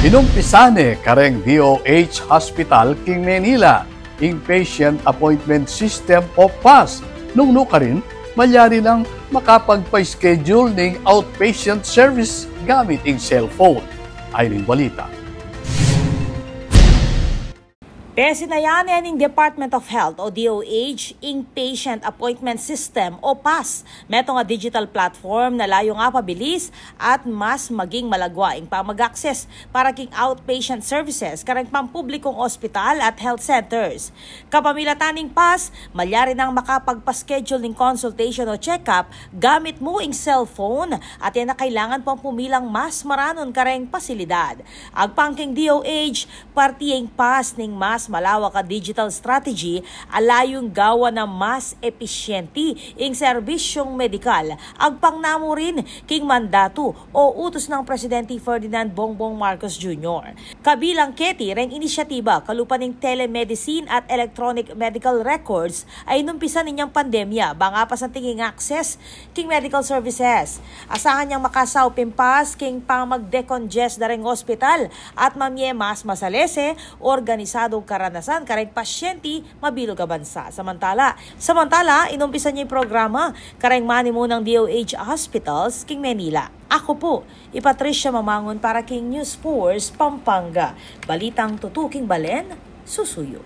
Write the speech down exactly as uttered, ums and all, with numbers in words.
Inumpisa ne kareng D O H Hospital king Manila ing Patient Appointment System o PAS, nung nukarin malyari nang makapagpa-schedule ning outpatient service gamit ing cellphone. Ay ning balita. Pesinaya ne ning Department of Health o D O H ing Patient Appointment System o PAS, metung a digital platform na layung apabilis at mas maging malagwa ing pamag-access para king outpatient services kareng pampublikong ospital at health centers. Kapamilatan ning PAS, malyari nang makapagpa-schedule ning consultation o check-up gamit mu ing cellphone at e na kailangan pang pumilang mas maranun kareng pasilidad. Agpang king D O H, parti ing PAS ning mas malawak a digital strategy a layung gawan na mas episyente ing serbisyung medikal. Agpang na mu rin king mandatu o utus nang Presidente Ferdinand Bongbong Marcos Junior. Kabilang keti reng inisyatiba kalupa ning telemedicine at electronic medical records a inumpisan inyang pandemya, bang apasanting ing access king medical services. Asahan yang makasaup ing PAS king pamag-decongest da reng ospital at mamie mas masalese, organisadung karanasan kareng pasyente mabilug a bansa. Samantala, samantala, inumpisan ya ing programa kareng manimunang D O H hospitals king Manila. Aku pu i Patricia Mamangun para king News Force Pampanga. Balitang tutuking balen, susuyu.